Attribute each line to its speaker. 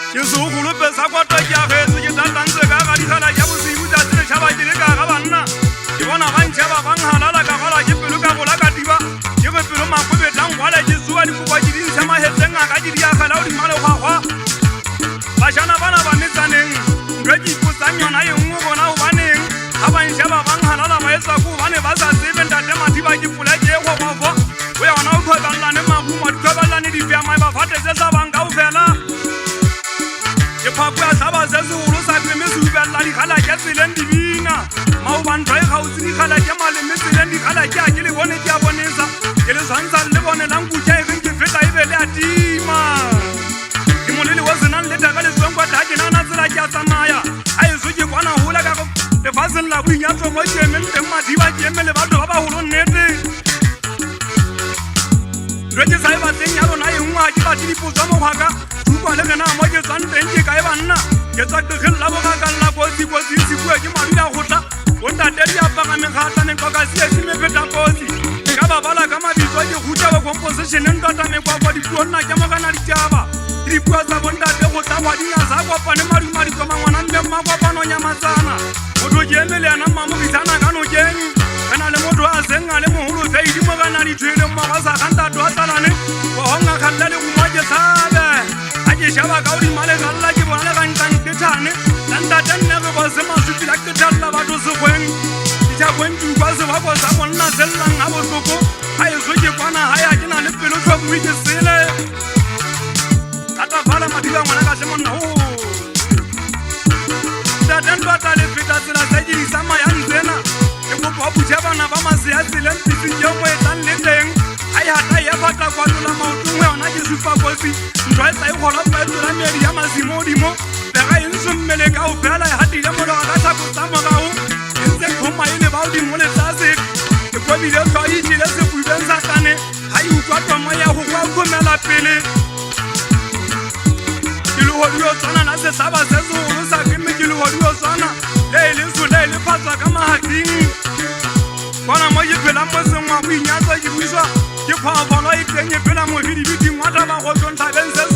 Speaker 1: Ke segolope sa kwata ke agetse ke tatantse ka ga dikgala ke bosibu tsatsi le tšhaba ke le ka ga banna. Ke bona ba ntšheba ba nghalala ka gola ke pelo ka gola ka tiba. Ke re pelo makwebetlang gwale ke tsuba dikobo ke di ntshe mahetleng a ka ke di agela godima legwagwa. Bashana bana ba metsaneng ntho e ke ipotsang yona e nngwe bona gobaneng ga ba nšheba ba nghalala ba etsa ko gobane ba sa tsebe ntate Mathiba ke poleke e gwagwagwa go yona o tlhobellane marumo di tlhobellane difiamae ba fate tse sa bang kaofela. Ke phako ya hlaba se segolo sa peme se ubella dikgala ke tseleng dibina maoba ntho e gautsi dikgala ke maleme tseleng dikgala ke a ke le bone ke a bonesa ke le tshwantsha le bone la nkutša e reng ke feta e be le a tima. Ke molele wa senang le taka le tsweng kwa tla ke nana tsela ke a tsamaya a eso ke kwana hola ka go lefatsheng la boinyatso mo ke emeng teng Mathiba ke eme le batho ba bagolo nnete. Ntho e ke sa e batleng ya lona e nngwe ga ke batle dipotso mokgwaka utlwa le rena mo ke tswang teng ke kae banna ke tswa qegeng la bokakalla kotsi kotsi e sikuwe ke madula gotla bontate di apara megatla mekoka siesi mefeta kotsi ka ba bala ka mabitso ke gutša ba compositioneng tota mekwakwa dipuo nna ke mogana ditaba ke dipuo tsa bontate go tla gwadinga sa kopane madumadiko mangwana mme mmakopano nyamatsana motho ke eme le ena mmamogisana ka nokeng re na le motho a seng a le mogolo feidi mogana dithwele mmogo sa gantato a tsalane bohonga kgalle le guma ke tshabe a ke shaba ka godima le galla ke bona le gantantethane la ntate nne re bose masupi la qetella batho sekgweng ditšhakweng tukwa sebako sa monna sellang ga bohloko ga eso ke kwana ga ya ke na le pelo tlhomoe ke sele thatafala Mathiba ngwana ka tle monna o ntate ntwata le feta tsela tse ke di tsamayang tsena ke kopa o phuthe bana ba masea tseleng pitsing eo mo e tlang le teng a e hata e fata kwatola maotong go yona ke supa kotsi ntho e tla e golopa e tlola meedi ya masimo godimo pega e ntsho mmele kao fela e hatile mologa ka tlhako tsa morago e ntse tlhoma e leba godimo le tlase e kobile tlho e jele sefubeng satane ga e utlwa tomo ya go kwa khomela pele ke legodio tshwana la setlhaba se segolo sa keme ke legodio tshwana le e leso le e le phatswa ka magading kwana mo ke phelang mo sengwa boinyatso ke buswa ke phoofolo e teng e phela mobidibiting wa taba go tlonthabeng se.